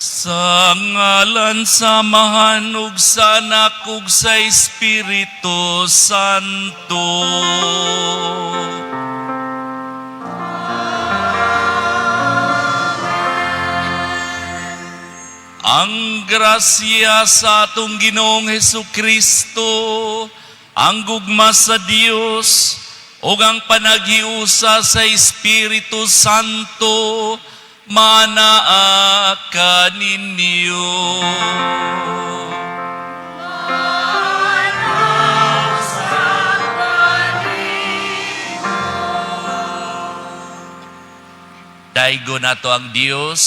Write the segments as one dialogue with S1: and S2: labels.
S1: Sa ngalan sa Amahan ug sa Anak ug sa Espiritu Santo. Ang grasya sa atong Ginoong Hesus Kristo, ang gugma sa Dios, ug ang panaghiusa sa Espiritu Santo manaa kaninyo. Daygo nato ang Dios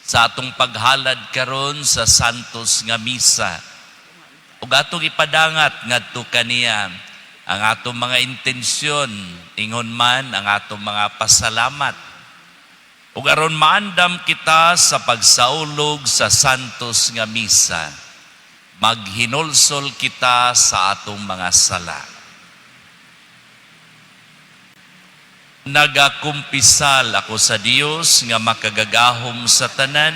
S1: sa atong paghalad karon sa Santos nga Misa. Ug atong ipadangat ngadto kaniya ang atong mga intensyon, ingon man ang atong mga pasalamat. Ug aron maandam kita sa pagsaulog sa Santos nga Misa, maghinulsol kita sa atong mga sala. Nagakumpisal ako sa Dios nga makagagahom sa tanan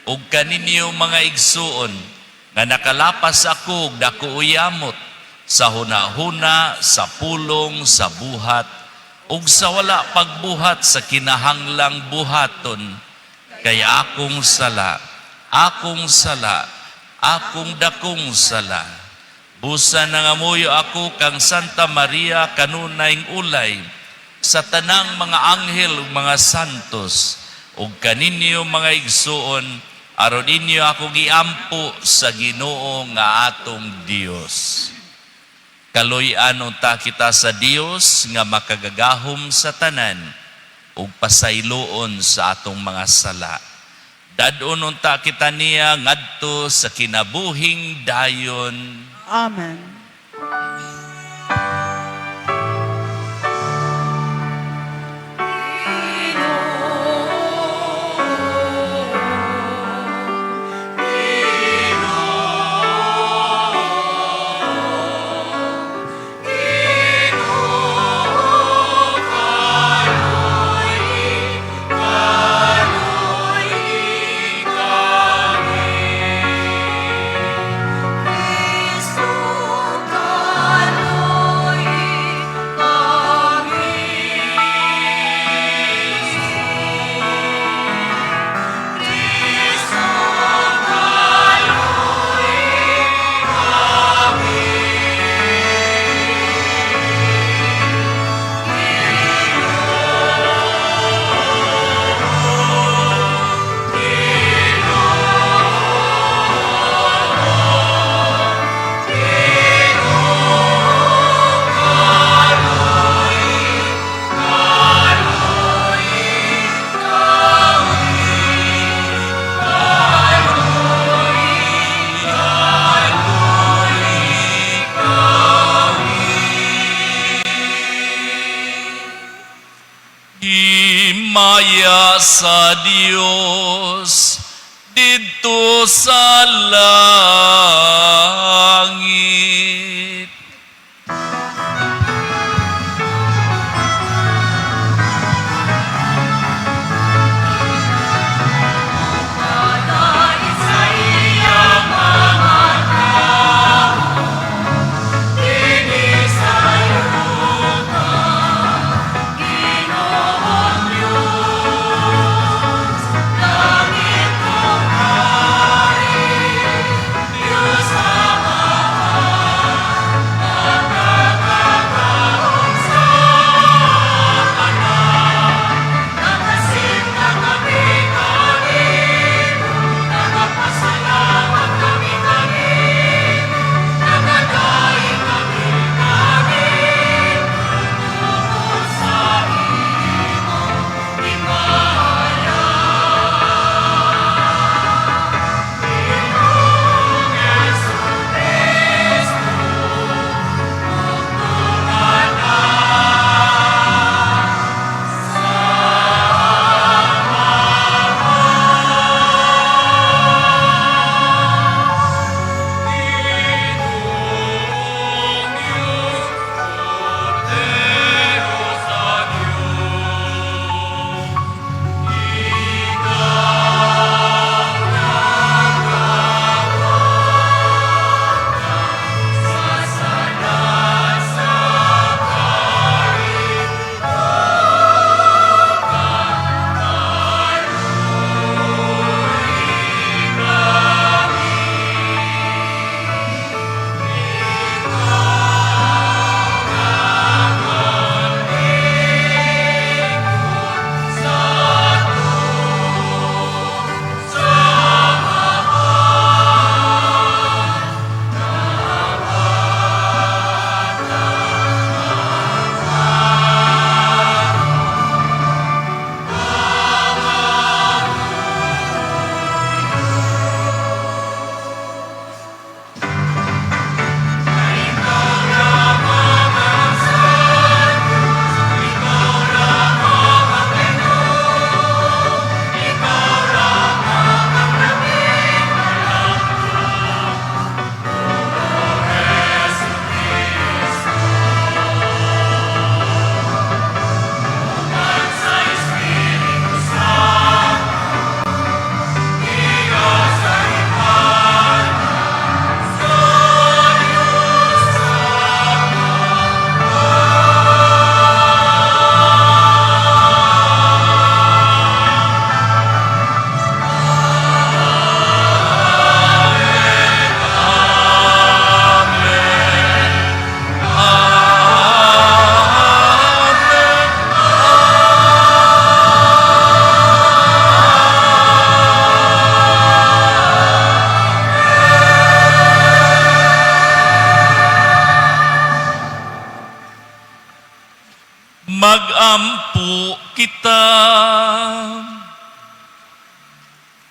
S1: ug kaninyo mga igsuon nga nakalapas ako og dako uyamot sa hunahuna, sa pulong, sa buhat ug sa wala pagbuhat sa kinahanglang buhaton, kay akong sala, akong sala, akong dakong sala. Busa nangamuyo ako kang Santa Maria kanunayng ulay, sa tanang mga anghel ug mga santos ug kaninyo mga igsuon, aron inyo ako giampo sa Ginoo nga atong Dios. Kaluy-an unta kita sa Dios nga makagagahom sa tanan ug pasayloon sa atong mga sala. Dad-on unta kita niya ngadto sa kinabuhing dayon.
S2: Amen.
S1: Himaya sa Dios didto sa langit.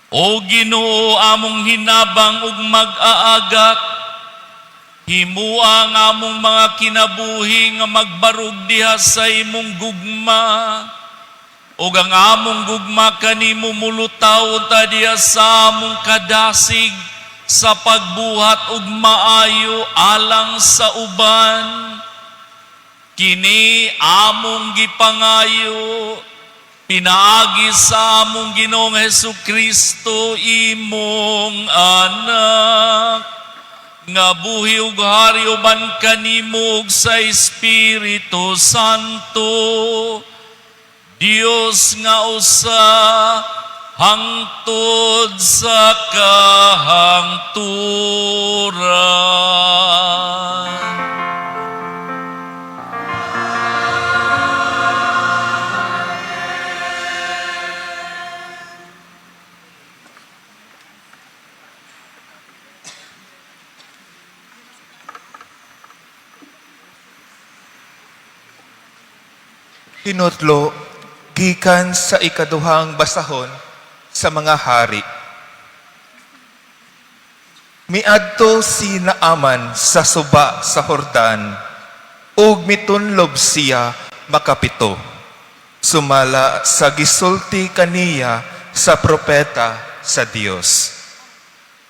S1: O Ginoo, among hinabang ug mag-aagak, himua ang among mga kinabuhi nga magbarog diha sa imong gugma, ug ang among gugma kanimo mulutaw unta diha sa among kadasig sa pagbuhat og maayo alang sa uban. Kini among gipangayo pinaagi sa among Ginoong Hesus Kristo, imong Anak, nga buhi ug hari uban kanimo ug sa Espiritu Santo, Dios nga usa, hangtod sa kahangturan.
S2: Tinutlo gikan sa ikaduhang basahon sa Mga Hari. Miadto si Naaman sa suba sa Jordan ug mitunlob siya makapito, sumala sa gisulti kaniya sa propeta sa Dios.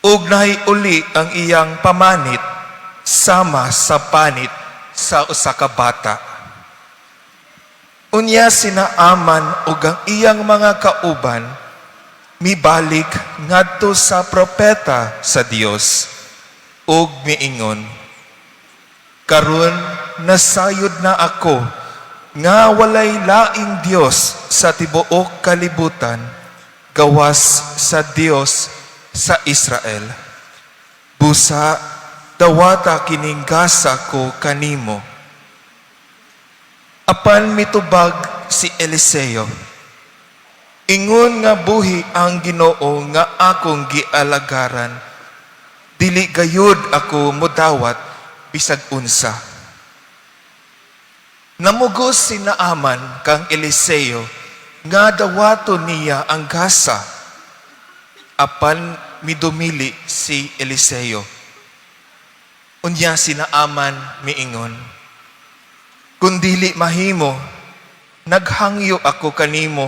S2: Ug nahiuli ang iyang pamanit sama sa panit sa usa ka bata. Unya si Naaman ug ang iyang mga kauban mibalik ngadto sa propeta sa Dios ug miingon, "Karon nasayod na ako nga walay laing Dios sa tibuok kalibutan gawas sa Dios sa Israel. Busa dawata kining gasa ko kanimo." Apan mitubag si Eliseo, "Ingon nga buhi ang Ginoo nga akong gialagaran, dili gayud ako mudawat bisag unsa." Namugos si Naaman kang Eliseo nga dawaton niya ang gasa. Apan midumili si Eliseo. Unya si Naaman miingon, "Kung dili mahimo, naghangyo ako kanimo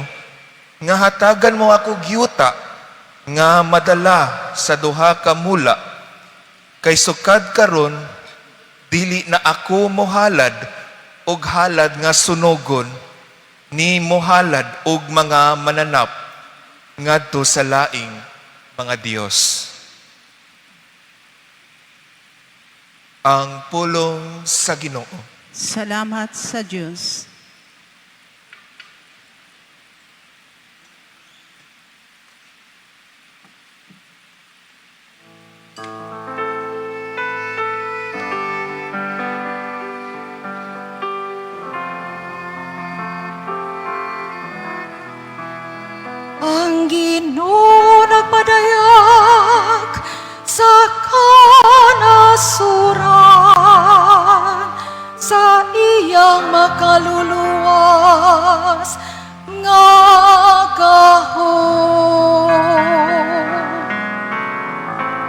S2: nga hatagan mo ako yuta nga madala sa duha ka mula, kay sukad karon dili na ako mohalad og halad nga sunogon ni mohalad og mga mananap ngadto sa laing mga dios." Ang pulong sa Ginoo.
S3: Salamat sa Diyos.
S4: Ang Ginoo nagpadayag sa kanasuran sa iyang makaluluwas nga gahom.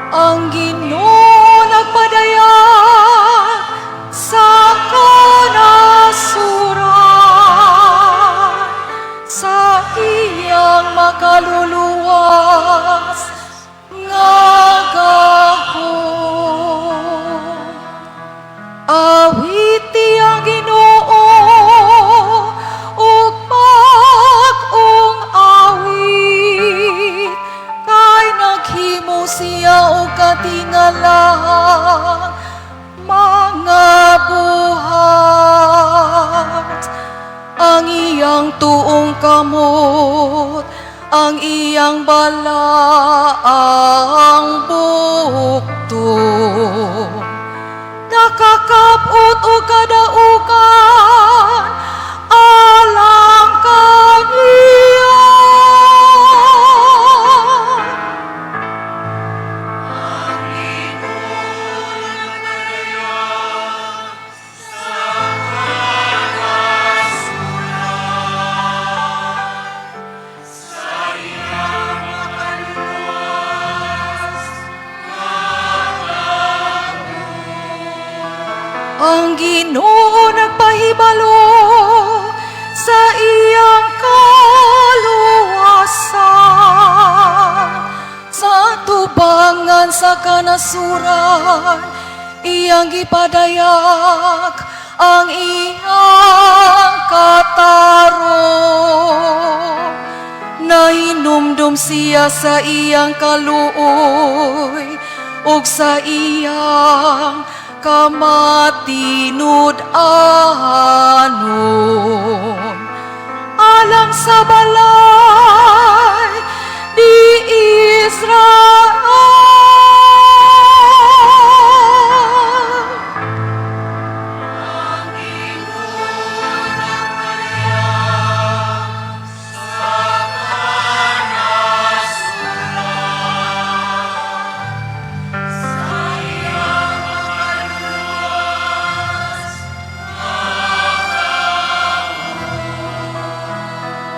S4: Ang Ginoo nagpadayag sa kanasuran sa iyang makaluluwas nga gahom. Awiti ang Ginoo ug bag-ong awit, kay naghimo siya og katingalahang mga buhat. Ang iyang tuong kamot, ang iyang balaang bukto, nakakabot og kadaugan alang kaniya. Ang Ginoo nagpahibalo sa iyang kaluwasan sa tubangan sa kanasuran. Iyang gipadayag ang iyang katarong. Nahinumdum siya sa iyang kaluoy ug sa iyang kamatinud-anon alang sa balay ni Israel.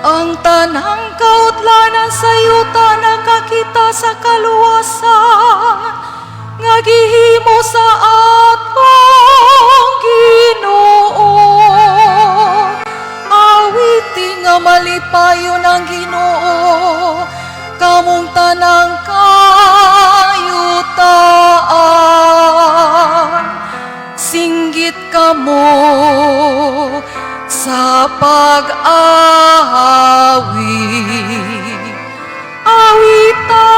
S4: Ang tanang kautlanan sa yuta nakakita sa kaluwasan nga gihimo sa atong Ginoo. Awiti nga malipayon ang Ginoo, kamong tanang kayutaan. Singgit kamo sa pag-awi. Awita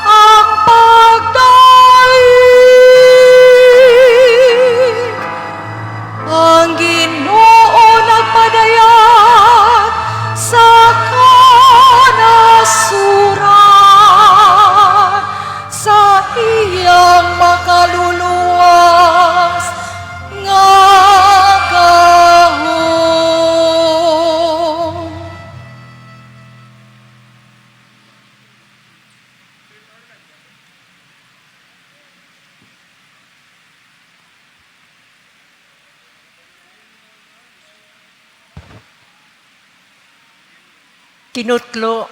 S4: ang pagdaig. Ang Ginoo nagpadayag sa kanasuran sa iyang makaluluwas nga gahom.
S5: Kinutlo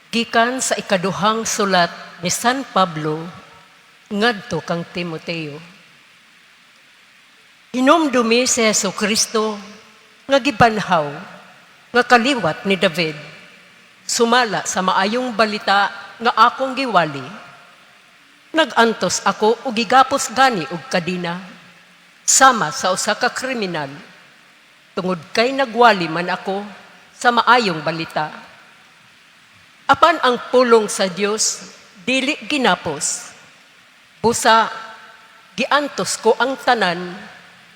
S5: gikan sa ikaduhang sulat ni San Pablo ngadto kang Timoteo. Hinumdumi si Hesus Kristo nga gibanhaw nga kaliwat ni David sumala sa maayong balita nga akong giwali. Nagantos ako ug gigapos gani og kadina sama sa usa ka kriminal tungod kay nagwali man ako sa maayong balita. Apan ang pulong sa Dios dili ginapos. Busa giantos ko ang tanan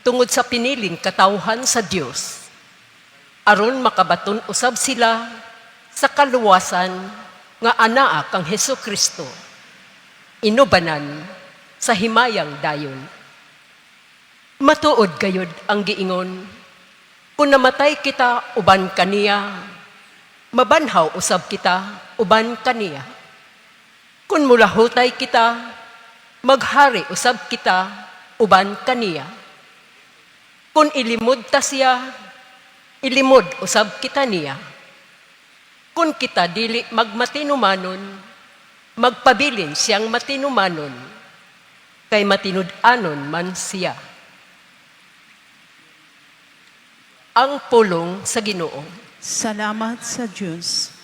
S5: tungod sa piniling katawhan sa Dios, aron makabaton usab sila sa kaluwasan nga anaa kang Hesus Kristo inubanan sa himayang dayon. Matuod gayud ang giingon, kung namatay kita uban kaniya, mabanhaw usab kita uban kaniya. Kung mulahutay kita, maghari usab kita uban kaniya. Kung ilimod ta siya, ilimod usab kita niya. Kung kita dili magmatinumanon, magpabilin siyang matinumanon, kay matinud-anon man siya. Ang pulong sa Ginoo.
S3: Salamat sa Diyos.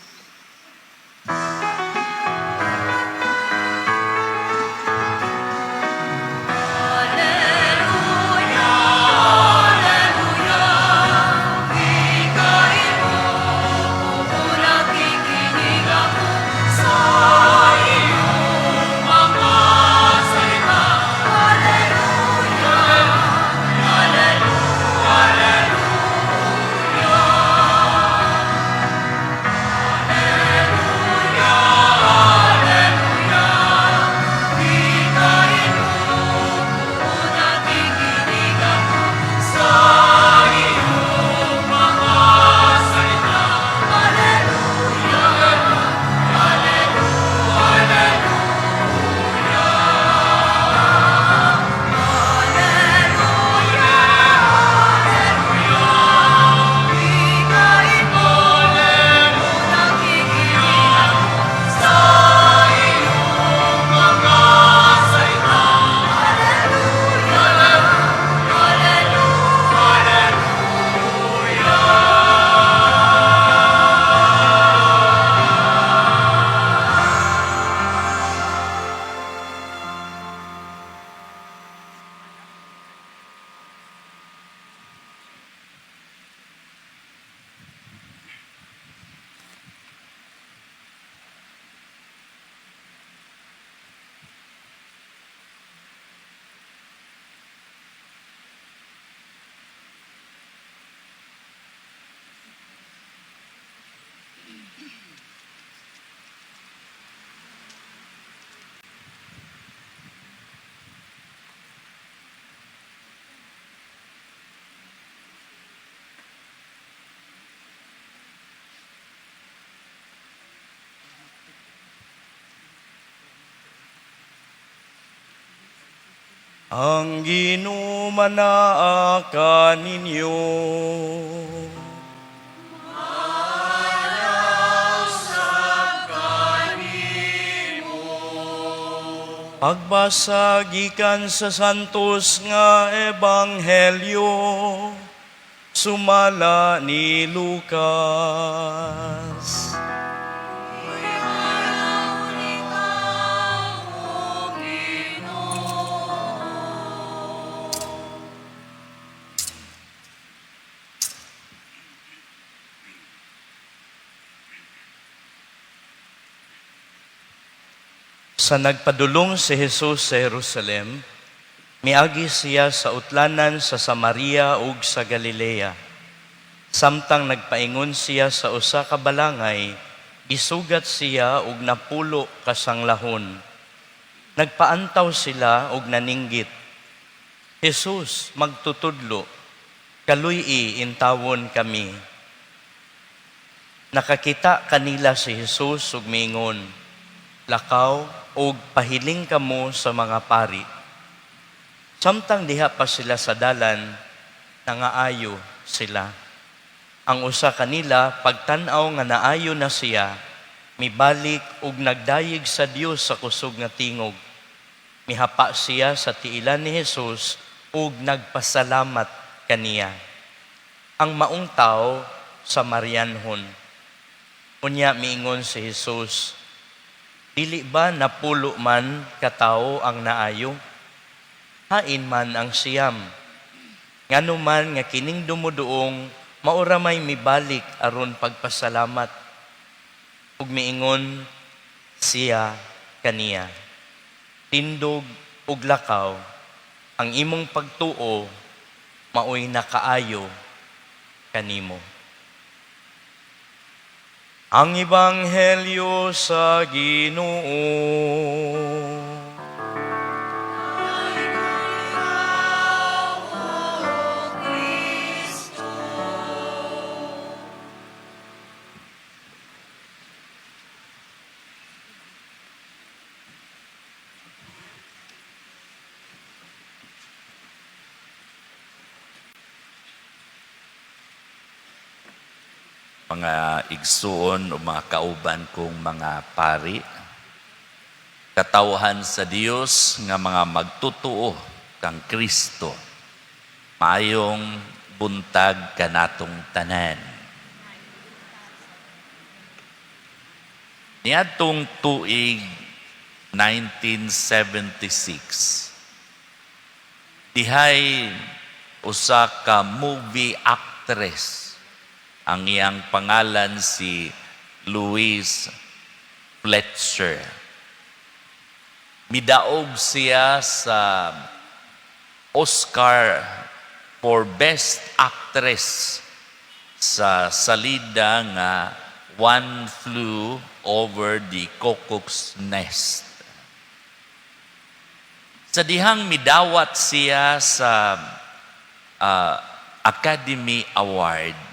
S6: Ang Ginoo manaa kaninyo. Pagbasa gikan sa Santos nga Ebanghelyo sumala ni Lucas. Sa nagpadulong si Jesus sa Jerusalem, miagi siya sa utlanan sa Samaria ug sa Galilea. Samtang nagpaingon siya sa usa ka balangay, gisugat siya og napulo ka sanglahon. Nagpaantaw sila og naninggit. "Jesus, magtutudlo, kaluy-i intawon kami." Nakakita kanila si Jesus ug miingon, "Lakaw ug pahiling kamo sa mga pari." Samtang diha pa sila sa dalan, nangaayo sila. Ang usa kanila, pagtan-aw nga naayo na siya, mibalik ug nagdayeg sa Dios sa kusog nga tingog. Mihapa siya sa tiilan ni Jesus ug nagpasalamat kaniya. Ang maong tawo, Samarianhon. Unya miingon si Jesus, "Dili ba 10 man katawo ang naayo? Hain man ang 9? Ngano man nga kining dumuduong mao ra may mibalik aron pagpasalamat?" Ug miingon siya kaniya, "Tindog ug lakaw, ang imong pagtuo maoy nakaayo kanimo." Ang Ebanghelyo sa Ginoo.
S1: Mga igsuon o mga kauban kong mga pari, katawhan sa Dios nga mga magtutuo kang Kristo, maayong buntag kanatong tanan. Niadtong tuig 1976, dihay usa ka movie actress. Ang iyang pangalan si Louise Fletcher. Midaog siya sa Oscar for Best Actress sa salida nga One Flew Over the Cuckoo's Nest. Sa dihang midawat siya sa Academy Award,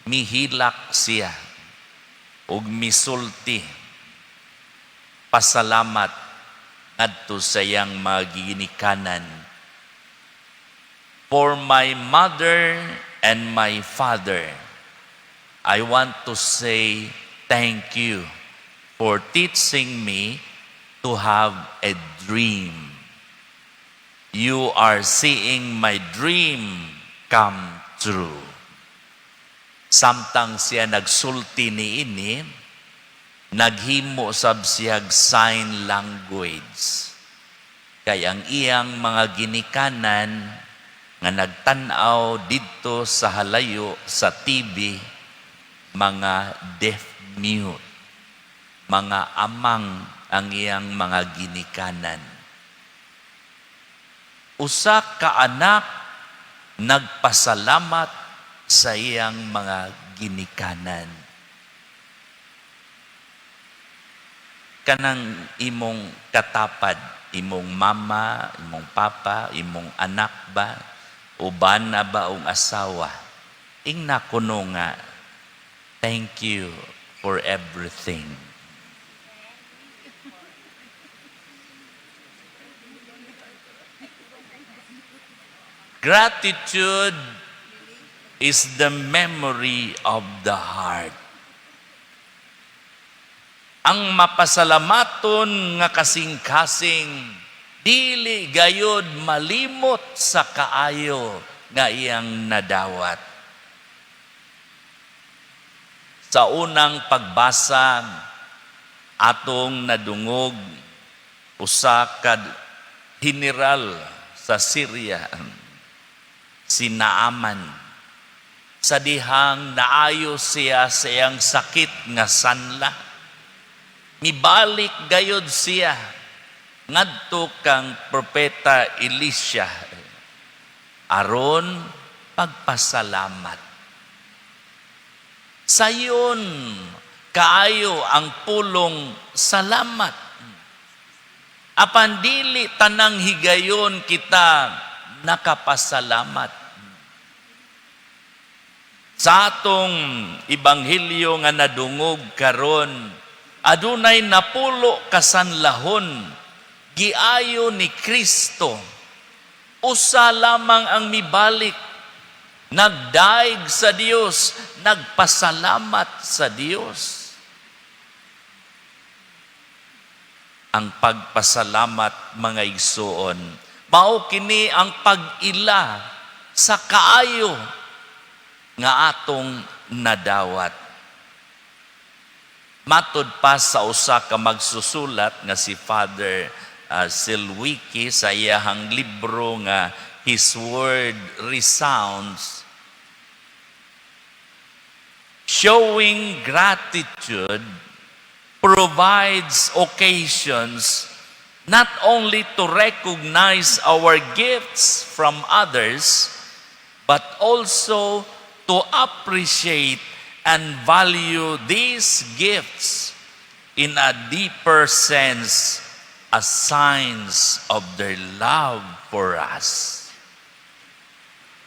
S1: mihilak siya ug misulti pasalamat ngadto sa iyang mga ginikanan. "For my mother and my father, I want to say thank you for teaching me to have a dream. You are seeing my dream come true." Samtang siya nagsulti niini, naghimo sab siyag sign language. Kay ang iyang mga ginikanan nga nagtan-aw didto sa halayo sa TV, mga deaf mute, mga amang ang iyang mga ginikanan. Usa ka anak nagpasalamat sa iyang mga ginikanan. Kanang imong katapad, imong mama, imong papa, imong anak ba, o bana ba o asawa, ingna kuno nga, "Thank you for everything." Gratitude is the memory of the heart. Ang mapasalamaton nga kasing-kasing, dili gayod malimot sa kaayo nga iyang nadawat. Sa unang pagbasa, atong nadungog usa ka general sa Syria, si Naaman. Sa dihang naayo siya sa iyang sakit nga sanla, mibalik gayod siya ngadto kang Propeta Elisha aron pagpasalamat. Sayon kaayo ang pulong salamat. Apan dili tanang higayon kita nakapasalamat. Sa atong ebanghelyo nga nadungog karon, adunay 10 ka sanlahon giayo ni Kristo. Usa lamang ang mibalik, nagdaig sa Dios, nagpasalamat sa Dios. Ang pagpasalamat, mga igsuon, mao kini ang pag-ila sa kaayo nga atong nadawat. Matod pa sa usa ka magsusulat nga si Father Silwiki sa iyahang libro nga His Word Resounds, showing gratitude provides occasions not only to recognize our gifts from others, but also to appreciate and value these gifts in a deeper sense as signs of their love for us.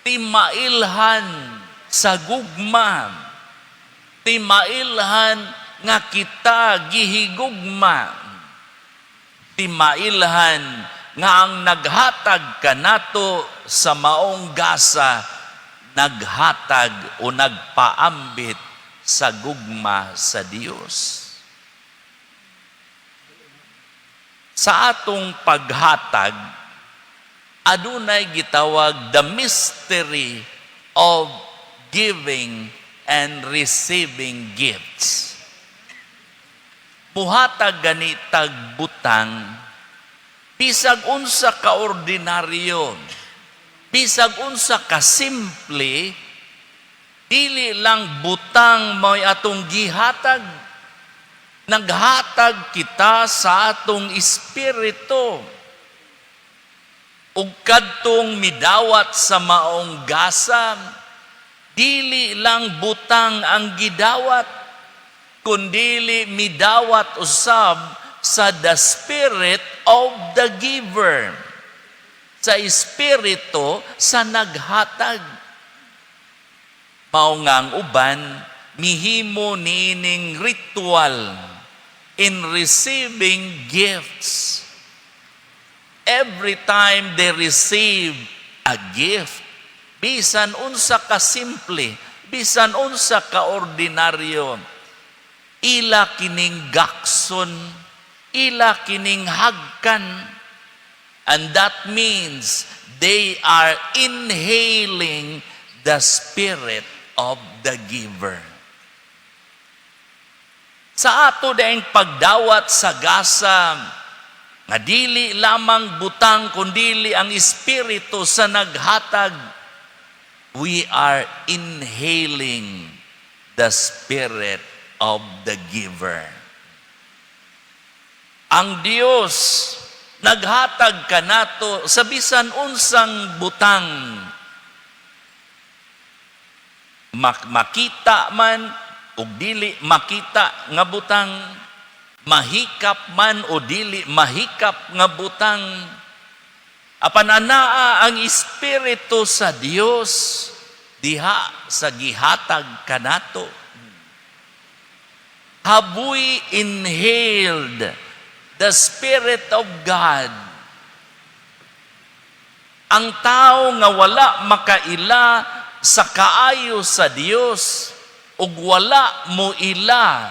S1: Timailhan sa gugma, timailhan nga kita gihigugma, timailhan nga ang naghatag kanato sa maong gasa, naghatag o nagpaambit sa gugma sa Dios. Sa atong paghatag, adunay gitawag the mystery of giving and receiving gifts. Muhatag gani tag butang, bisag unsa ka ordinaryo, bisag unsa ka simple, dili lang butang mao'y atong gihatag. Naghatag kita sa atong espiritu. Ug kadtong midawat sa maong gasa, dili lang butang ang gidawat, kundili midawat usab sa the spirit of the giver, sa espiritu sa naghatag. Mao nga ang uban mihimo niining ritual in receiving gifts. Every time they receive a gift, bisan unsa ka simple, bisan unsa ka ordinaryo, ila kining gakson, ila kining hagkan. And that means they are inhaling the spirit of the giver. Sa ato daing pagdawat sa gasa, nga dili lamang butang kundili ang espiritu sa naghatag, we are inhaling the spirit of the giver. Ang Dios naghatag kanato sa bisan unsang butang, makita man ug dili makita nga butang, mahikap man o dili mahikap nga butang. Apan anaa ang espiritu sa Dios diha sa gihatag kanato. Have we inhaled the Spirit of God? Ang tao nga wala makaila sa kaayo sa Dios ug wala mo ila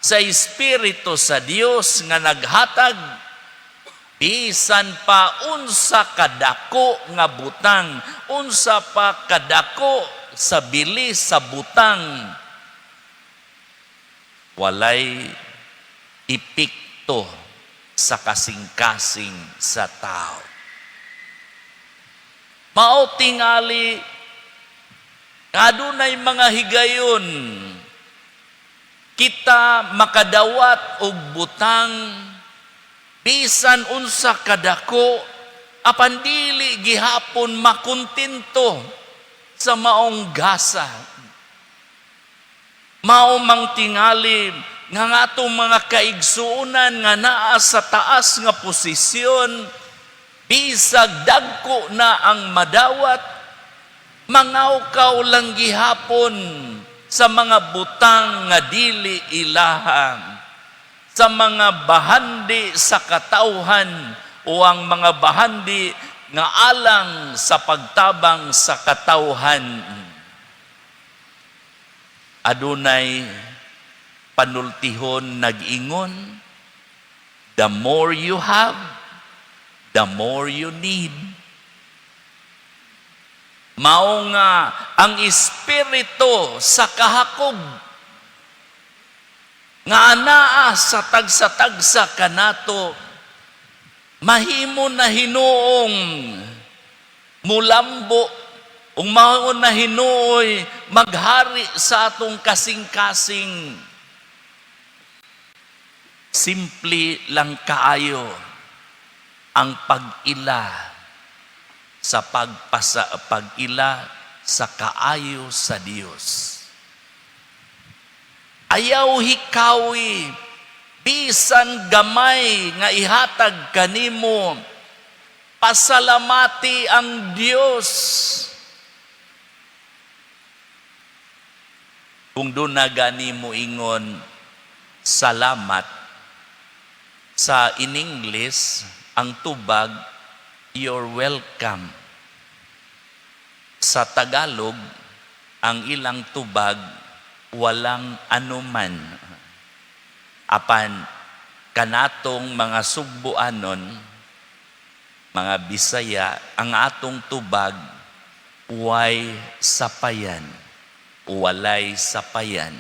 S1: sa Espiritu sa Dios nga naghatag, bisan pa unsa kadako nga butang, unsa pa kadako sa bili sa butang, walay epekto sa kasing-kasing sa tao. Mao tingali adunay mga higayon kita makadawat og butang bisan unsa kadako, apan dili gihapon makontento sa maong gasa. Mao mang tingali nga ang atong mga kaigsuonan nga naa sa taas nga posisyon, bisag dagko na ang madawat, mangawkaw lang gihapon sa mga butang nga dili ilaha, sa mga bahandi sa katawhan o ang mga bahandi nga alang sa pagtabang sa katawhan. Adunay panultihon nag-ingon, "The more you have, the more you need." Mao nga ang espiritu sa kahakog nga anaa sa tagsa-tagsa kanato mahimo na hinuong mulambo ug mao na hinuoy maghari sa atong kasing-kasing. Simple lang kaayo ang pag-ila sa pagpasa, pag-ila sa kaayo sa Dios. Ayaw hikawi bisan gamay nga ihatag kanimo, pasalamati ang Dios. Kung duna gani mo ingon salamat, sa in English ang tubag, "You're welcome." Sa Tagalog, ang ilang tubag, "Walang anuman." Apan kanatong mga Sugbuanon, mga Bisaya, ang atong tubag, "Way sapayan," "Walay sapayan."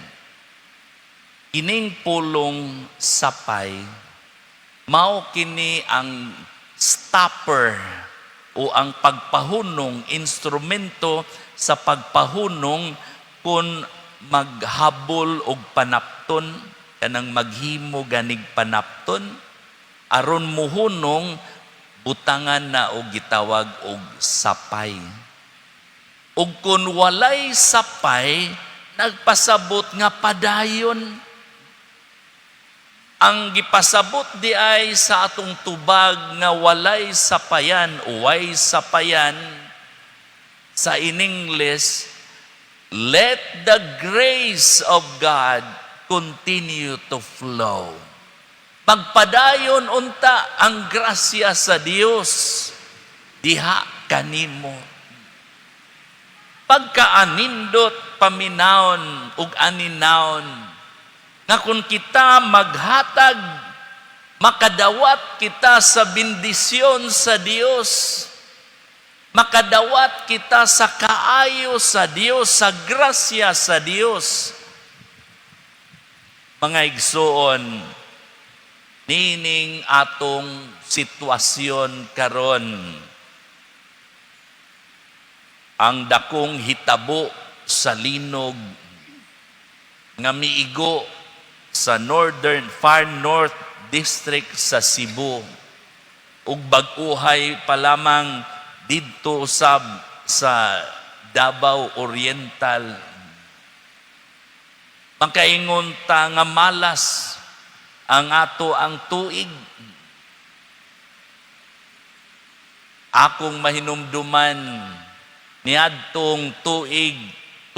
S1: Kining pulong sapay, mao kini ang stopper o ang pagpahunong, instrumento sa pagpahunong kung maghabol og panapton, kanang maghimo ganig panapton aron muhunong, butangan na og gitawag og sapay. Ug kun walay sapay, nagpasabot nga padayon. Ang gipasabot di ay sa atong tubag nga walay sapayan, uway sapayan, sa in English, let the grace of God continue to flow. Magpadayon unta ang grasya sa Dios diha kanimo. Pagkaanindot paminawon ug aninawon nga kung kita maghatag, makadawat kita sa bendisyon sa Dios, makadawat kita sa kaayo sa Dios, sa grasya sa Dios. Mga igsuon, nining atong sitwasyon karon, ang dakong hitabo sa linog nga miigo sa northern Far North District sa Cebu ug bag-uhay pa lamang didto sa Davao Oriental, makaingon ta nga malas ang ato ang tuig. Akong mahinumduman niadtong tuig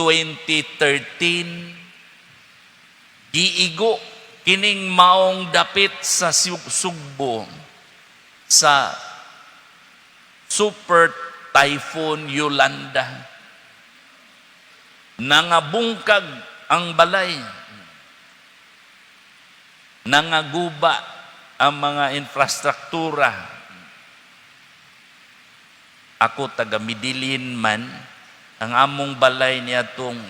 S1: 2013, giigo kining maong dapit sa Sugbo sa Super Typhoon Yolanda. Nangabungkag ang balay. Nangaguba ang mga infrastruktura. Ako, taga Medellin man, ang among balay niadtong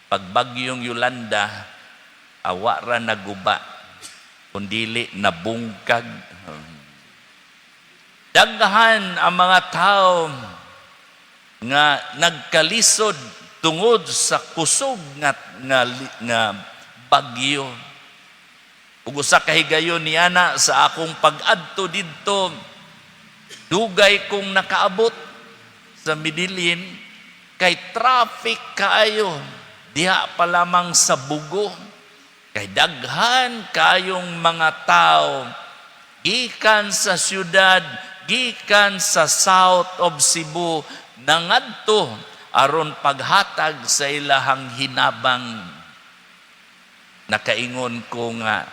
S1: pagbagyong Yolanda, awa ra naguba, kundili nabungkag. Daghan ang mga tao nga nagkalisod tungod sa kusog nga bagyo. Ug usa ka higayon niana sa akong pag-adto didto, dugay kong nakaabot sa Medellin kay traffic kaayo diha pa lamang sa Bugo. Kay daghan kayong mga tao gikan sa syudad, gikan sa south of Cebu, nangadto aron paghatag sa ilahang hinabang. Nakaingon ko nga,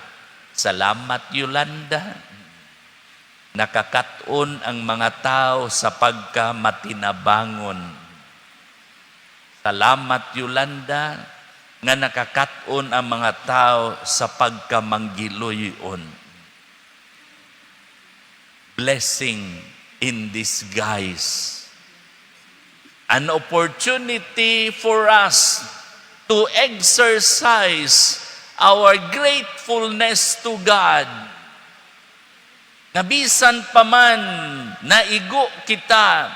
S1: "Salamat, Yolanda. Nakakat-on ang mga tao sa pagkamatinabangon. Salamat, Yolanda, nga nakakat-on ang mga tao sa pagkamanggiloyon." Blessing in disguise. An opportunity for us to exercise our gratefulness to God. Nga bisan pa man naigo kita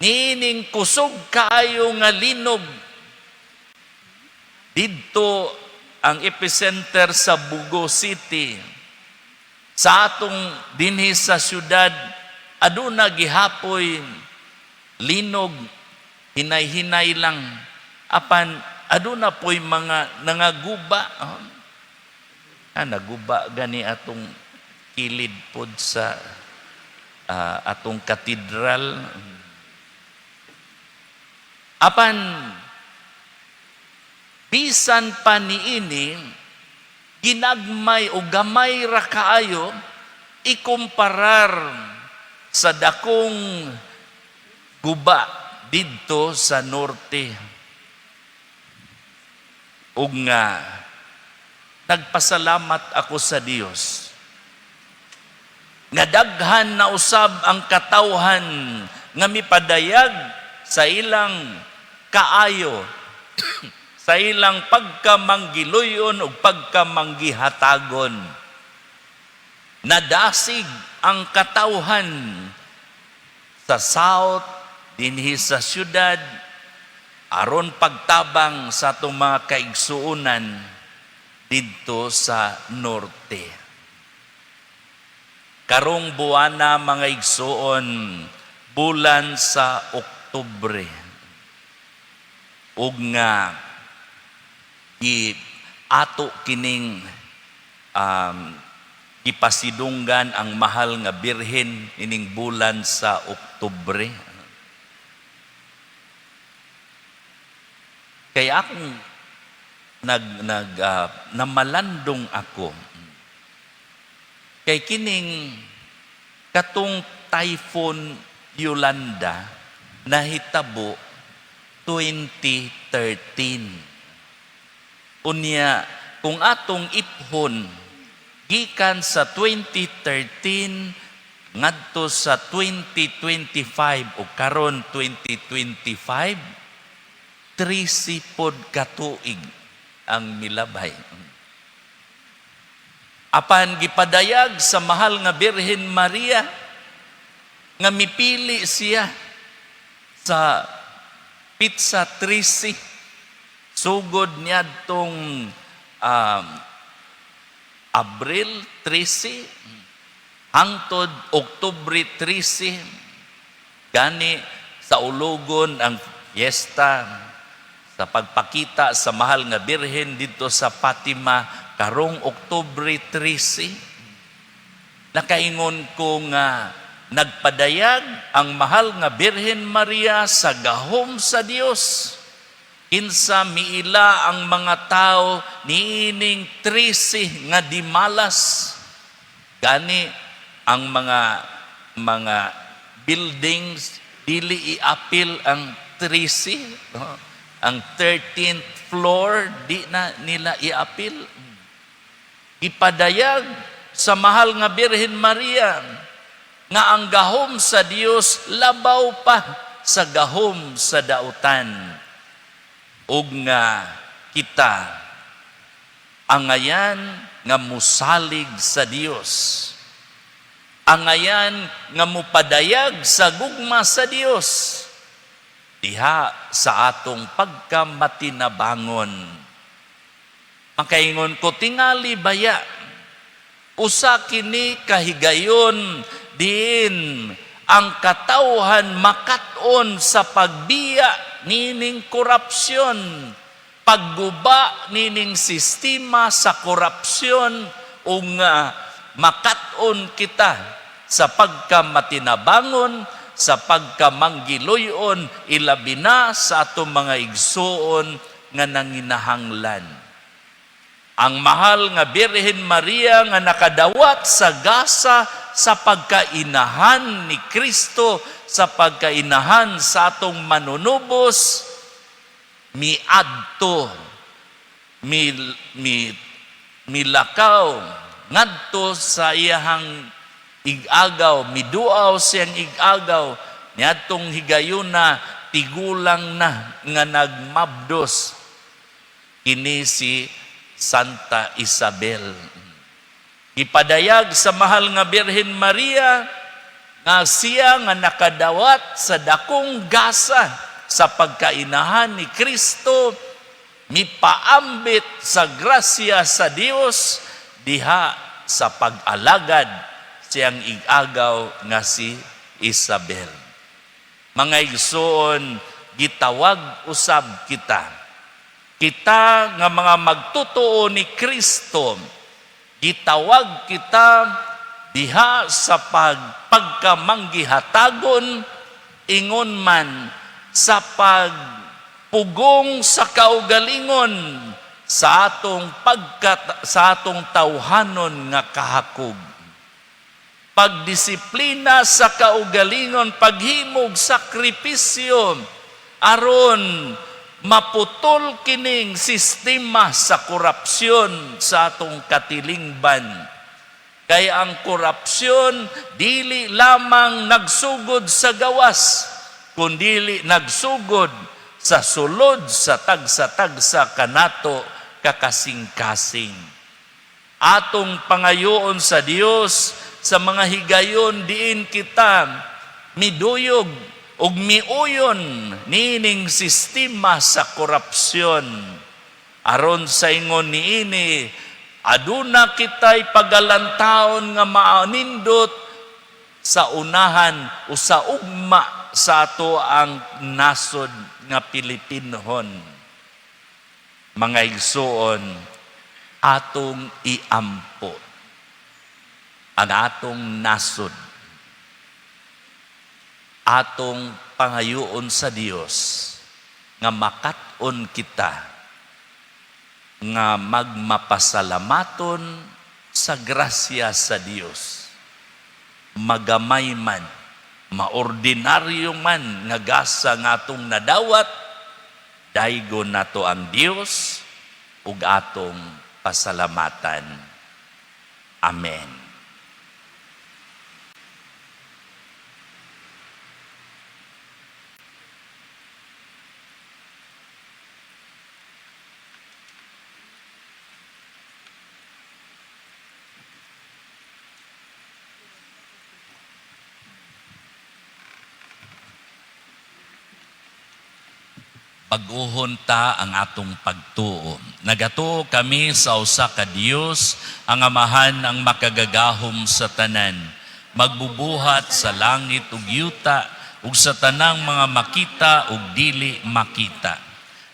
S1: niining kusog kaayo nga linog didto, ang epicenter sa Bugo City. Sa atong dinhi sa syudad, aduna gihapoy linog, hinay-hinay lang. Apan aduna po'y mga nangaguba. Ah, naguba gani atong kilid pod sa atong katedral. Apan bisan pa niini, ginagmay o gamay ra kaayo ikumparar sa dakong guba didto sa norte. Ug nga nagpasalamat ako sa Dios nga daghan na usab ang katawhan nga mipadayag sa ilang kaayo, sa ilang pagkamanggiluyon ug pagkamanggihatagon. Nadasig ang katawhan sa south, dinhi sa syudad, aron pagtabang sa atong mga kaigsuonan didto sa norte. Karong buwana, mga igsuon, bulan sa Oktubre. Ug nga gi ato kining gipasidunggan ang Mahal nga Birhen ining bulan sa Oktubre. Kaya akong nag nag namalandong ako kay kining katong Typhoon Yolanda nahitabo 2013. Unya kung atong iphon gikan sa 2013 ngadto sa 2025 o karon 2025, 13 pod katuig ang milabay. Apan gipadayag sa Mahal nga Birhen Maria nga mipili siya sa petsa 13 sugod niadtong Abril 13 hangtod Oktubre 13. Gani saulugon ang fiesta sa pagpakita sa Mahal nga Birhen didto sa Fatima karong Oktubre 13. Nakaingon ko nga nagpadayag ang Mahal nga Birhen Maria sa gahom sa Dios, kinsa miila ang mga tao niining 13 nga dimalas. Gani ang mga buildings, dili iapil ang 13, no? Ang 13th floor, di na nila iapil. Gipadayag sa mahal nga Birhen Maria nga ang gahom sa Dios labaw pa sa gahom sa dautan, ug nga kita angayan nga musalig sa Dios, angayan nga mupadayag sa gugma sa Dios diha sa atong pagkamatinabangon. Makaingon ko, tingali baya, usa kini kahigayon diin ang katawhan makat-on sa pagbiya nining korupsyon, pagguba nining sistema sa korupsyon, ug nga makat-on kita sa pagkamatinabangon, sa pagkamanggiluyon, ilabi na sa atong mga igsuon nga nanginahanglan. Ang mahal nga Birhen Maria nga nakadawat sa gasa sa pagkainahan ni Kristo, sa pagkainahan sa atong manunubos, miadto, mi milakaw ngadto sa iyahang igagaw, miduaw siyang igagaw niadtong higayuna tigulang na nga nagmabdos, kini si Santa Isabel. Gipadayag sa mahal nga Birhen Maria nga siya nga nakadawat sa dakong gasa sa pagkainahan ni Kristo, mipaambit sa grasya sa Dios diha sa pag-alagad siyang igagaw nga si Isabel. Mga igsoon, gitawag usab kita. Kita nga mga magtotoo ni Kristo, gitawag kita diha sa pagkamanggihatagon, ingon man sa pagpugong sa kaugalingon sa atong tawhanon nga kahakog. Pagdisiplina sa kaugalingon, paghimog sakripisyo aron maputol kining sistema sa korupsyon sa atong katilingban. Kay ang korupsyon dili lamang nagsugod sa gawas, kundili nagsugod sa sulod sa tagsa-tagsa kanato kakasing-kasing. Atong pangayoon sa Dios sa mga higayon diin kita miduyog ug miuyon niining sistema sa korupsyon, aron sa ingon niini aduna kita'y pagalantaon nga maanindot sa unahan o sa ugma sa ato ang nasod nga Pilipinhon. Mga igsuon, atong iampo ang atong nasod, atong pangayoon sa Dios nga makat-on kita nga magmapasalamaton sa grasya sa Dios, magamay man, maordinaryo man nga gasa nga atong nadawat, daygon nato ang Dios ug atong pasalamatan. Amen. Bag-ohon ta ang atong pagtuo. Nagatuo kami sa usa ka Dios, ang Amahan, ang makagagahom sa tanan, magbubuhat sa langit ug yuta ug sa tanang mga makita ug dili makita.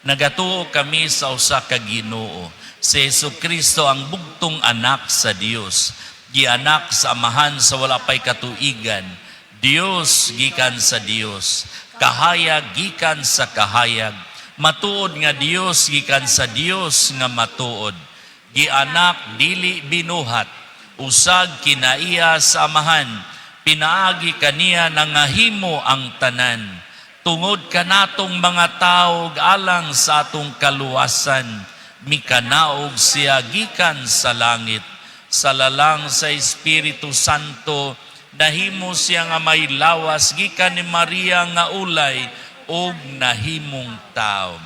S1: Nagatuo kami sa usa ka Ginoo, si Hesukristo, ang bugtong anak sa Dios, gianak sa Amahan sa wala pay katuigan, Dios gikan sa Dios, kahayag gikan sa kahayag, matuod nga Dios gikan sa Dios nga matuod, gianak dili binuhat, usag kinaiya sa Amahan. Pinaagi kaniya nangahimo ang tanan. Tungod kanatong mga tao ug alang sa atong kaluwasan, mikanaog siya gikan sa langit. Sa lalang sa Espiritu Santo, nahimo siya nga may lawas gikan ni Maria nga ulay ug nahimong tao.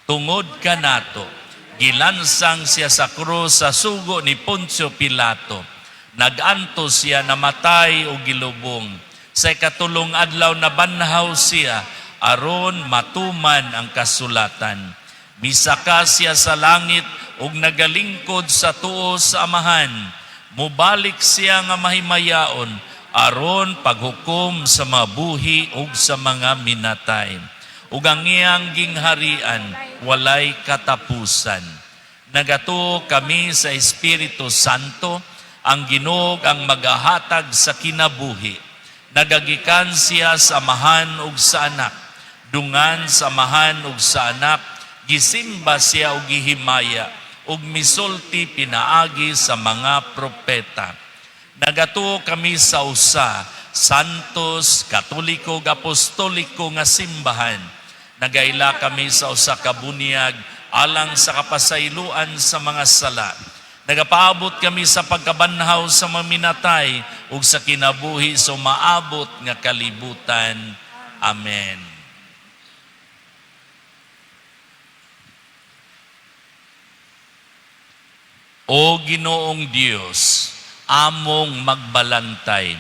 S1: Tungod kanato, gilansang siya sa krus sa sugo ni Poncio Pilato. Nagantos siya, namatay ug gilubong. Sa ikatulong adlaw nabanhaw siya aron matuman ang kasulatan. Misaka siya sa langit ug nagalingkod sa tuo sa Amahan. Mubalik siya nga mahimayaon aron paghukom sa mga buhi ug sa mga minatay. Ug ang iyang gingharian walay katapusan. Nagatuo kami sa Espiritu Santo, ang Ginoo ang magahatag sa kinabuhi. Nagagikan siya sa Amahan ug sa Anak. Dungan sa Amahan ug sa Anak, gisimba siya ug gihimaya ug misulti pinaagi sa mga propeta. Nagatuo kami sa usa, Santos, Katoliko, ug Apostoliko nga simbahan. Nagaila kami sa usa ka bunyag alang sa kapasayloan sa mga sala. Nagapaabot kami sa pagkabanhaw sa mga minatay ug sa kinabuhi sa maabot nga kalibutan. Amen. O Ginoong Dios, among magbalantay,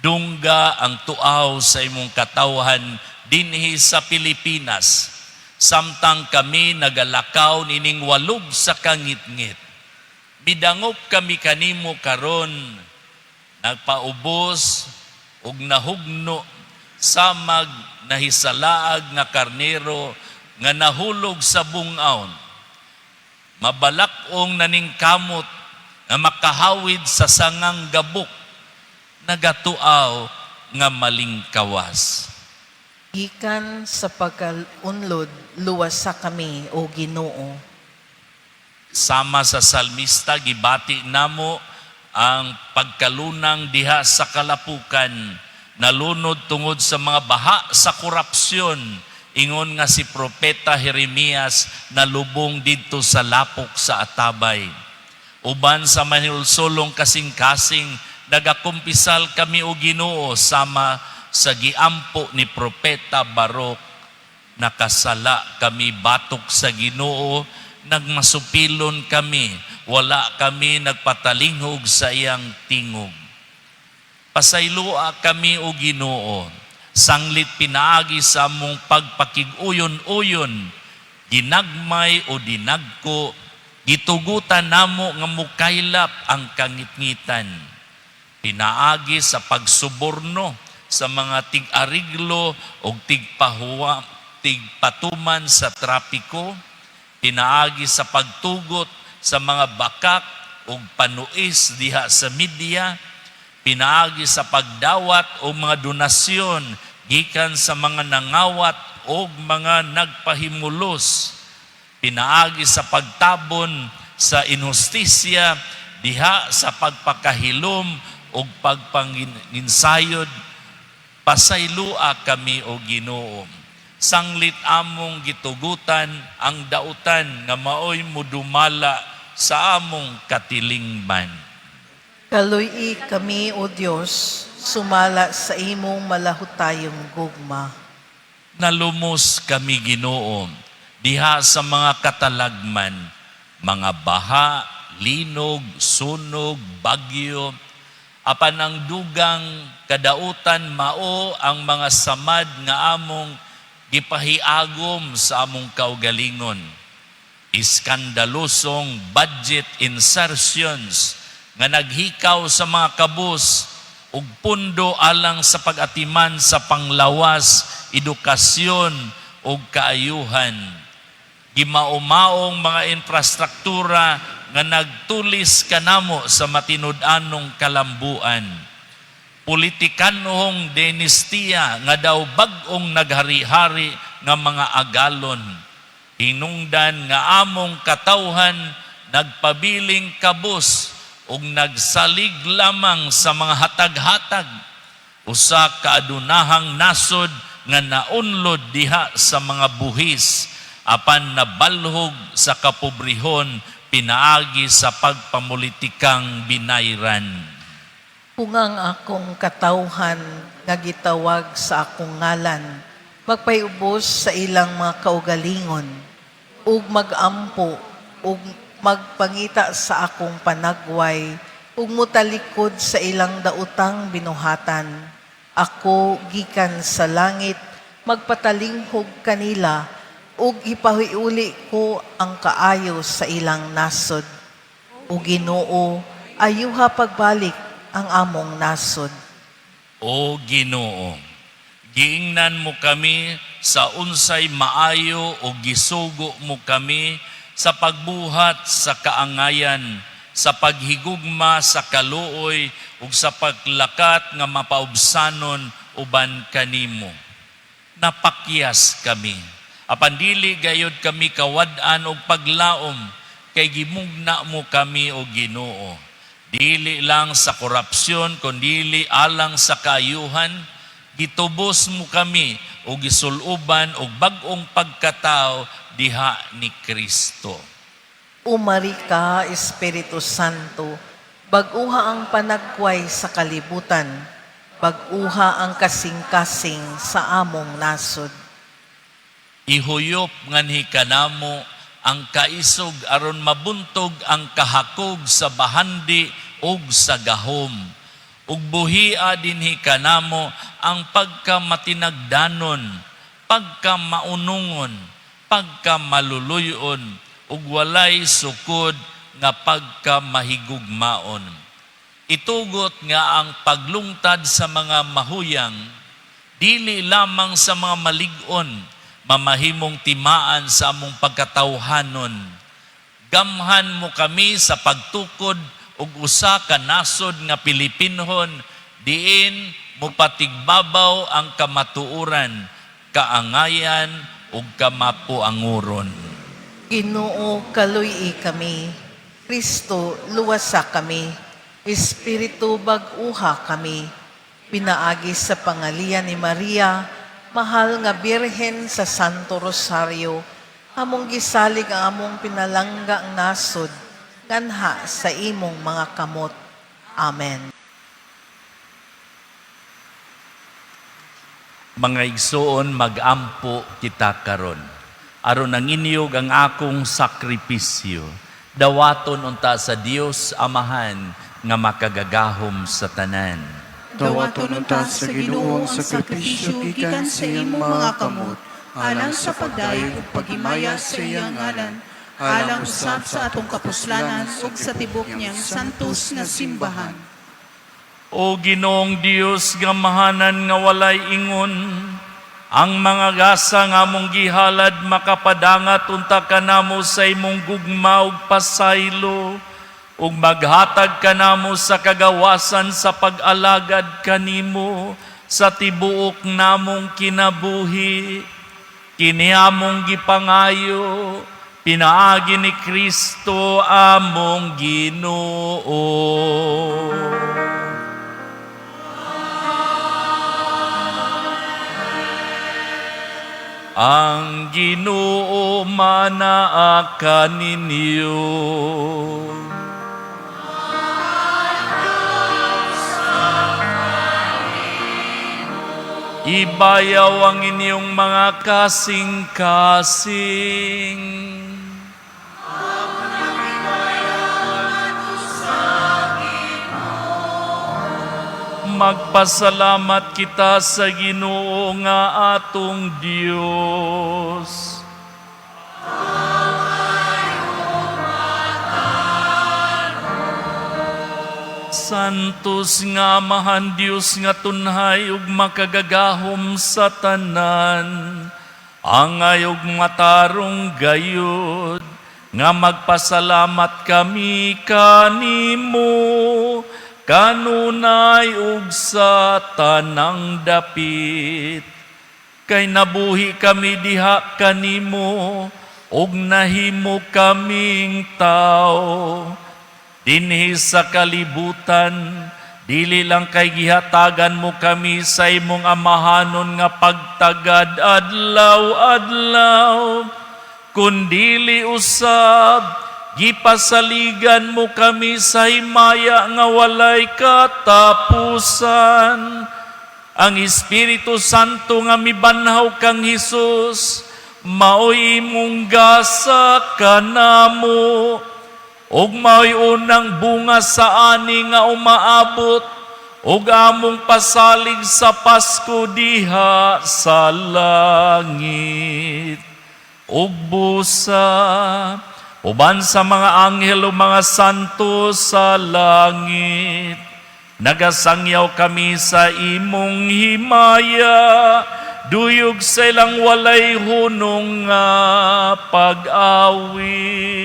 S1: dungga ang tuaw sa imong katawhan dinhi sa Pilipinas, samtang kami nagalakaw nining walog sa kangitngit. Midangop kami kanimo karon, nagpaubos ug nahugno samag nahisalaag nga karnero nga nahulog sa bungaon. Mabalak-ong naningkamot nga makahawid sa sangang gabok, nagatuaw nga malingkawas.
S7: Gikan sa pagkaunlod, luwasa kami, O Ginoo.
S1: Sama sa salmista, gibati namo ang pagkalunang diha sa kalapukan, nalunod tungod sa mga baha sa korupsyon. Ingon nga si Propeta Jeremias nalubong didto sa lapok sa atabay. Uban sa manulsolong kasing-kasing, nagakumpisal kami o Ginoo sama sa giampo ni Propeta Barok. Nakasala kami batok sa Ginoo, nagmasupilon kami, wala kami nagpatalinghog sa iyang tingog. Pasayloa kami o Ginoo, sanglit pinaagi sa among pagpakig-uyon-uyon, ginagmay o dinagko, gitugutan namo nga mukaylap ang kangitngitan. Pinaagi sa pagsuborno sa mga tig-ariglo o tigpatuman sa trapiko, pinaagi sa pagtugot sa mga bakak o panuis diha sa media, pinaagi sa pagdawat o mga donasyon gikan sa mga nangawat o mga nagpahimulos, pinaagi sa pagtabon sa inhustisya diha sa pagpakahilom o pagpanginsayod. Pasaylua kami o Ginoo, sanglit among gitugutan ang dautan nga maoy mudumala sa among katilingban.
S7: Kaluy-i kami, O Dios, sumala sa imong malahutayong gugma.
S1: Nalumos kami, Ginoo, diha sa mga katalagman, mga baha, linog, sunog, bagyo, apan ang dugang kadautan mao ang mga samad nga among gipahiagom sa among kaugalingon. Iskandalosong budget insertions nga naghikaw sa mga kabus ug pundo alang sa pag-atiman sa panglawas, edukasyon ug kaayuhan. Gimaumaong mga infrastruktura nga nagtulis kanamo sa matinud-anong kalambuan. Politikanhong dinistiya nga daw bag-ong naghari-hari nga mga agalon. Hinungdan nga among katawhan nagpabiling kabus ug nagsalig lamang sa mga hatag-hatag. Usa ka adunahang nasod nga naunlod diha sa mga buhis apan nabalhog sa kapobrehon pinaagi sa pagpamulitikang binayran.
S7: Kung ang akong katawhan nga gitawag sa akong ngalan, magpayubos sa ilang mga kaugalingon, ug magampo, ug magpangita sa akong panagway, ug mutalikod sa ilang daotang binuhatan. Ako gikan sa langit, magpatalinghog kanila, ug ipahiuli ko ang kaayo sa ilang nasod. O Ginoo, ayuha pagbalik ang among nasod.
S1: O Ginoo, giingnan mo kami sa unsay maayo o gisugo mo kami sa pagbuhat sa kaangayan, sa paghigugma sa kaluoy ug sa paglakat nga mapaubsanon uban kanimo. Napakyas kami. Apan dili gayod kami kawad-an og paglaom kay gimugna mo kami, o Ginoo. Dili lang sa korupsyon kundili alang sa kaayuhan, gitubos mo kami o gisuluban og bag-ong pagkatao diha ni Kristo.
S7: Umari ka, Espiritu Santo, bag-uha ang panagway sa kalibutan, bag-uha ang kasing-kasing sa among nasod.
S1: Ihuyop nganhi kanamo ang kaisog aron mabuntog ang kahakog sa bahandi ug sa gahom. Ug buhia dinhi kanamo ang pagkamatinagdanon, pagkamaunungon, pagkamaluluyon ug walay sukod nga pagkamahigugmaon. Itugot nga ang paglungtad sa mga mahuyang dili lamang sa mga malig-on, mamahimong timaan sa among pagkatawhanon. Gamhan mo kami sa pagtukod og usa ka nasod nga Pilipinhon, diin mopatigbabaw ang kamatuoran, kaangayan ug kamapuanguron.
S7: Ginoo, kaluy-i kami. Kristo, luwasa kami. Espiritu, bag-uha kami. Pinaagi sa pangalian ni Maria, mahal nga Birhen sa Santo Rosario, among gisalig ang among pinalanggang nasod, nganha sa imong mga kamot. Amen.
S1: Mga igsoon, magampo kita karon. Aron ang inyog ang akong sakripisyo, dawaton unta sa Dios Amahan nga makagagahom sa tanan.
S8: Dawaton unta sa Ginoo ang sakripisyo gikan sa iyang mga kamot, alang sa pagdayeg ug paghimaya sa iyang ngalan, alang usab sa atong kapuslanan ug sa tibok niyang santos nga simbahan.
S1: O Ginoong Dios, gamahanan nga walay ingon, ang mga gasa nga among gihalad makapadangat unta kanamo sa imong gugma ug pasaylo, ug maghatag kanamo sa kagawasan sa pag-alagad kanimo sa tibuok namong kinabuhi. Kini among gipangayo pinaagi ni Kristo among Ginoo. Ang Ginoo manaa kaninyo. Ibayaw ang inyong mga kasing-kasing. Magpasalamat kita sa Ginoo nga atong Dios. Santos nga Amahan Dios nga tunhay ug makagagahom sa tanan, angay ug matarong gayud nga magpasalamat kami kanimo kanunay ug sa tanang dapit. Kay nabuhi kami diha kanimo ug nahimo kaming tao dinhi sa kalibutan. Dili lang kay gihatagan mo kami sa imong amahanon nga pagtagad adlaw-adlaw, kundili usab gipasaligan mo kami sa himaya nga walay katapusan. Ang Espiritu Santo nga mibanhaw kang Hesus maoy imong gasa kanamo ug maoy unang bunga sa ani nga umaabot ug among pasalig sa Pasko diha sa langit. Ug busa uban sa mga anghel ug mga santo sa langit, nagasangyaw kami sa imong himaya, duyog sa ilang walay hunong nga pag-awit.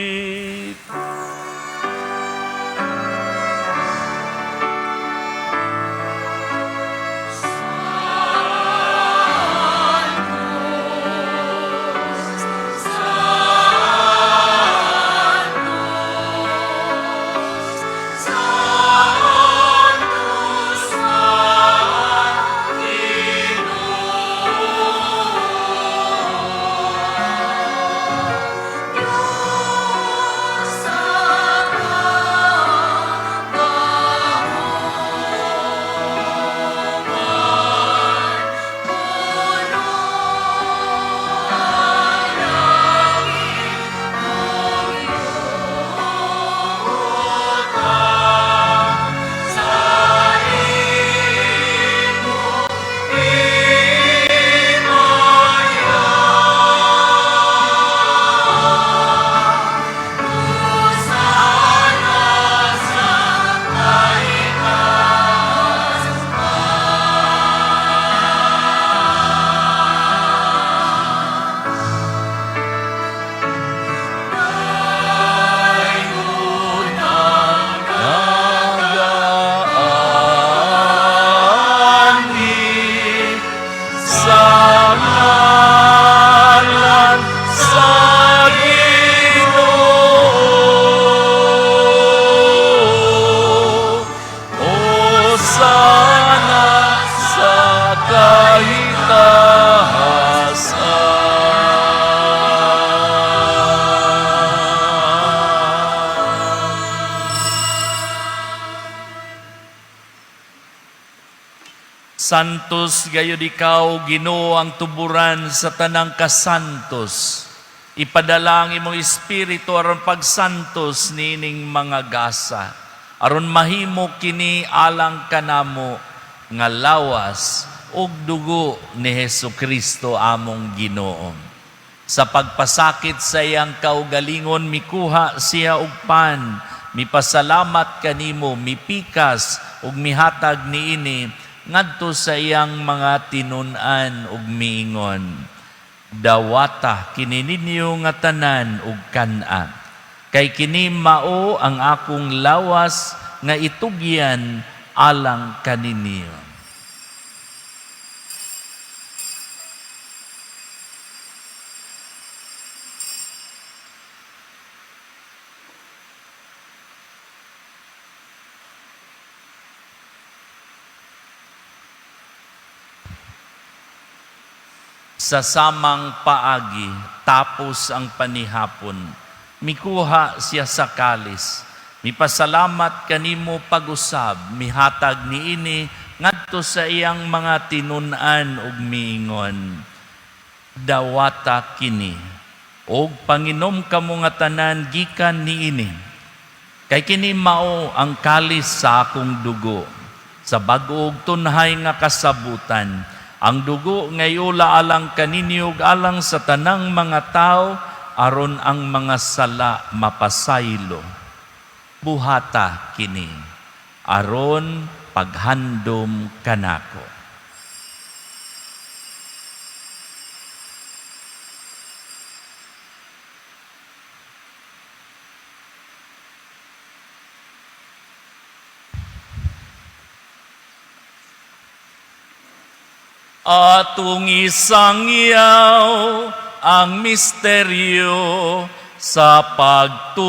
S1: Nagaani sa ngalan sa Ginoo. Hosana sa kahitahasan. Santos gayud ikaw, Ginoo, ang tuburan sa tanang kasantos. Ipadala ang imong espiritu aron pagsantos niining mga gasa, aron mahimo kini alang kanamo nga lawas ug dugo ni Hesus Kristo among Ginoo. Sa pagpasakit sa iyang kaugalingon, mikuha siya og pan, mipasalamat kanimo, mipikas ug mihatag niini ngadto sa iyang mga tinun-an ug miingon: "Dawata kini ninyo nga tanan ug kan-a, kay kini mao ang akong lawas nga itugyan alang kaninyo." Sa samang paagi, tapos ang panihapon, mikuha siya sa kalis, mipasalamat kanimo pag-usab, mihatag niini ngadto sa iyang mga tinun-an ug miingon: "Dawata kini ug panginom kamo nga tanan gikan niini, kay kini mao ang kalis sa akong dugo sa bag-o ug tunhay nga kasabutan, ang dugo nga iula alang kaninyo ug alang sa tanang mga tao aron ang mga sala mapasaylo. Buhata kini aron paghandom kanako." Atong isangyaw ang misteryo sa pagtuo.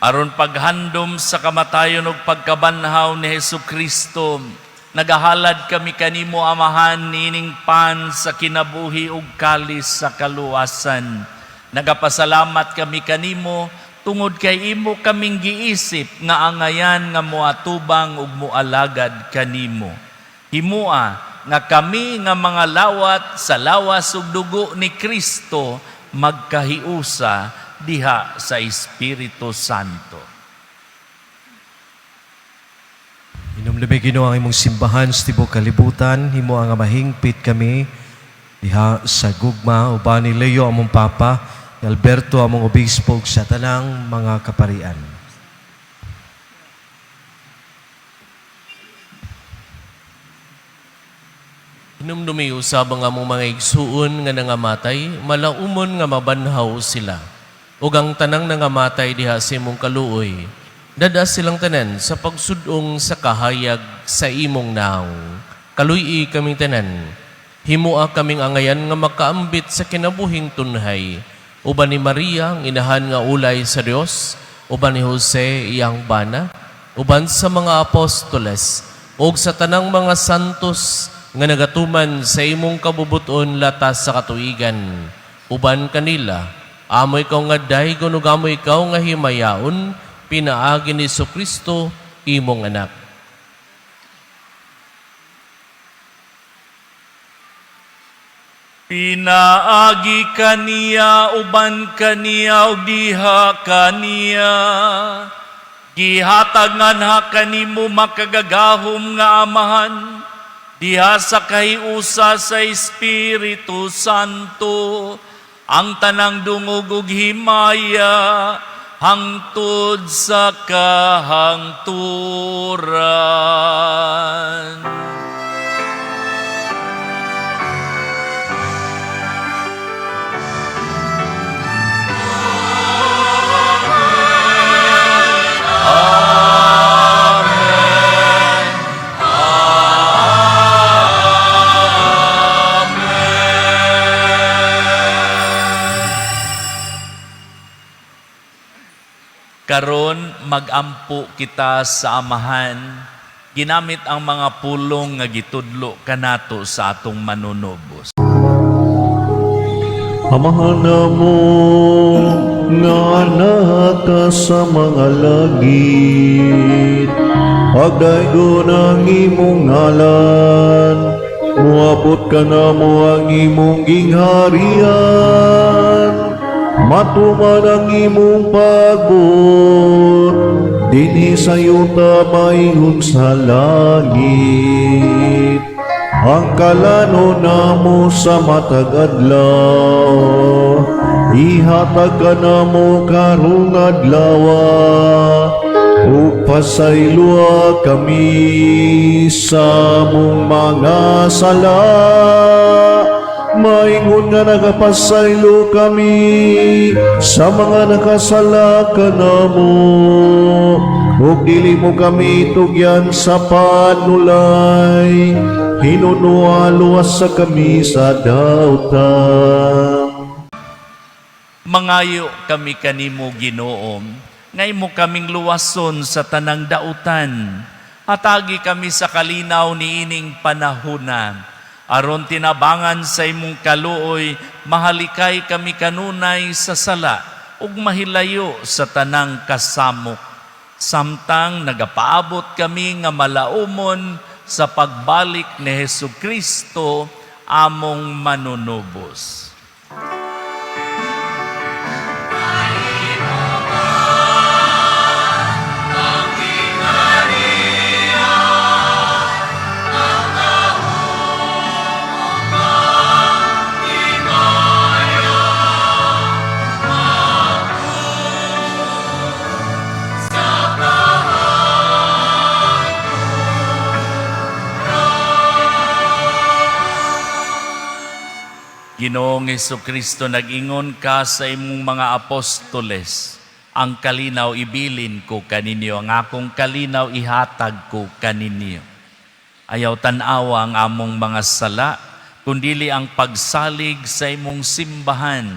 S1: Aron paghandom sa kamatayon ug pagkabanhaw ni Hesus Kristo, nagahalad kami kanimo, Amahan, niining pan sa kinabuhi ug kalis sa kaluwasan. Nagapasalamat kami kanimo tungod kay imo kaming giisip nga angayan nga moatubang ug moalagad kanimo. Himua nga kami nga mga lawat sa lawas ug dugo ni Kristo magkahiusa diha sa Espiritu Santo.
S9: Hinumdumi, Ginoo, ang imong simbahan sa tibuok kalibutan, himoa nga mahingpit kami diha sa gugma uban ni Leo among Papa, ni Alberto among obispo ug sa tanang mga kaparian.
S10: Hinumdumi usab ang among mga igsuon nga nangamatay, malaumon nga mabanhaw sila. Ug ang tanang nangamatay diha sa imong kaluoy, dad-a silang tanan sa pagsud-ong sa kahayag sa imong nawong. Kaluy-i kaming tanan. Himua kaming angayan nga makaambit sa kinabuhing tunhay. Uban ni Maria, ang inahan nga ulay sa Dios, uban ni Jose, iyang bana, uban sa mga apostoles, ug sa tanang mga santos nga nagatuman sa imong kabubuton latas sa katuigan. Uban kanila, amo ikaw nga daygon ug amo ikaw nga himayaon, pinaagi ni Kristo imong anak.
S1: Pinaagi kaniya, uban kaniya, ug diha kaniya, gihatag nganha kanimo, makagagahom nga Amahan, diha sa kahiusa sa Espiritu Santo, ang tanang dungog ug himaya hangtod sa kahangturan. Karon magampo kita sa Amahan ginamit ang mga pulong nga gitudlo kanato sa atong manunubos.
S11: Amahan namo nga naa ka sa mga langit, pagdaygon ang imong ngalan, muabot kanamo ang imong gingharian, matuman ang imong pagbuot dinhi sa yuta maingon sa langit. Ang kalanon namo sa matag adlaw, ihatag kanamo karong adlaw, ug pasayloa kami sa among mga sala, maingon nga nagapasaylo kami sa mga nakasala kanamo, ug dili mo kami tugyan sa panulay, hinunoa luwasa kami sa dautan.
S1: Mangayo kami kanimo, Ginoo, nga imo kaming luwason sa tanang dautan. Hatagi kami sa kalinaw niining panahona. Aron tinabangan sa imong kaluoy, mahalikay kami kanunay sa sala ug mahilayo sa tanang kasamok. Samtang nagapaabot kami nga malaumon sa pagbalik ni Hesus Kristo among manunubos. Ginoong Kristo, nag-ingon ka sa imong mga apostoles, "Ang kalinaw ibilin ko kaninyo, ang akong kalinaw ihatag ko kaninyo." Ayaw tan-awa ang among mga sala, kundili ang pagsalig sa imong simbahan.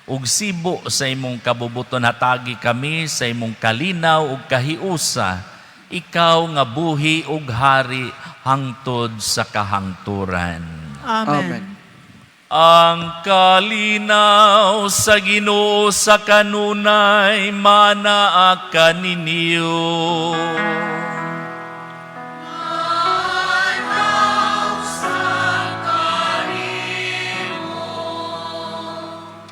S1: Ug sibo sa imong kabubuton, hatagi kami sa imong kalinaw ug kahiusa, ikaw nga buhi ug hari hangtod sa kahangturan.
S8: Amen.
S1: Ang kalinaw sa Ginoo sa kanunay manaa kaninyo.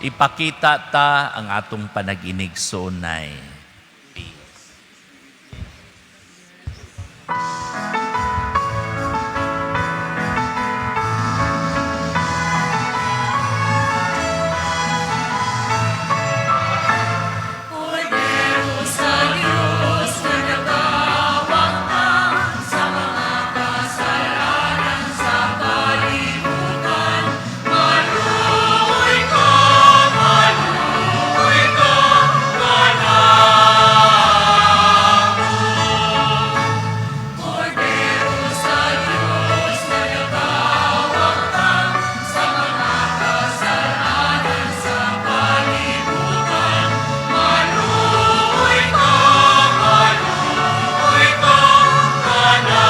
S1: Ipakita ta ang atong panag-inig sunay. Peace.
S4: Kordero sa Diyos na nagawagtang sa mga kasalanan sa kalibutan. Maluoy ka, maluoy ka, kanamo. Kordero sa Diyos na nagawagtang sa mga kasalanan sa kalibutan. Maluoy ka, maluoy ka, kanamo.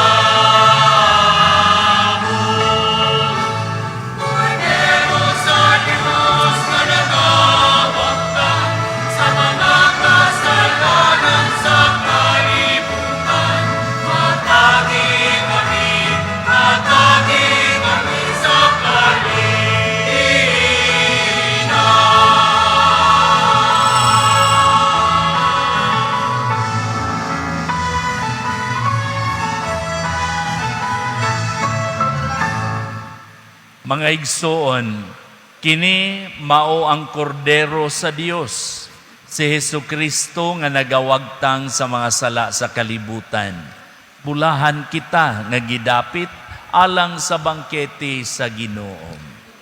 S4: Kordero sa Diyos na nagawagtang sa mga kasalanan sa kalibutan. Hatagi kami, hatagi kami sa kalinaw.
S1: Mga igsoon, kini mao ang kordero sa Dios, si Hesus Kristo nga nagawagtang sa mga sala sa kalibutan. Bulahan kita nga gidapit alang sa bangkete sa Ginoo.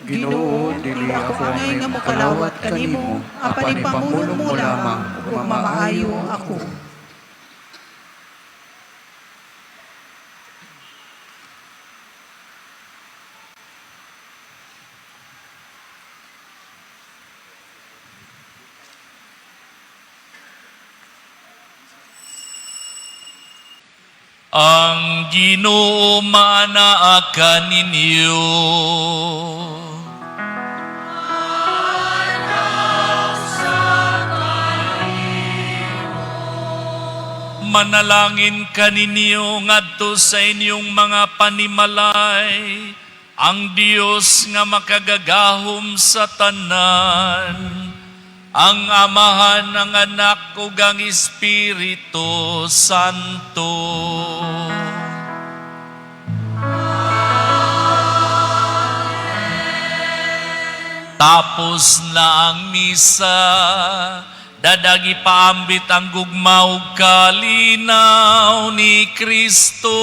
S8: Ginoo, dili ako angay nga mokalawat kanimo, apan ipamulong mo lamang ug mamaayo ako.
S1: Ang Ginoo manaa kaninyo. Manalangin kaninyo ngadto sa inyong mga panimalay, ang Dios nga makagagahom sa tanan, ang Amahan, ang Anak ug ang Espiritu Santo. Tapos na ang misa, dadagi paambit ang gugma ug kalinaw ni Kristo.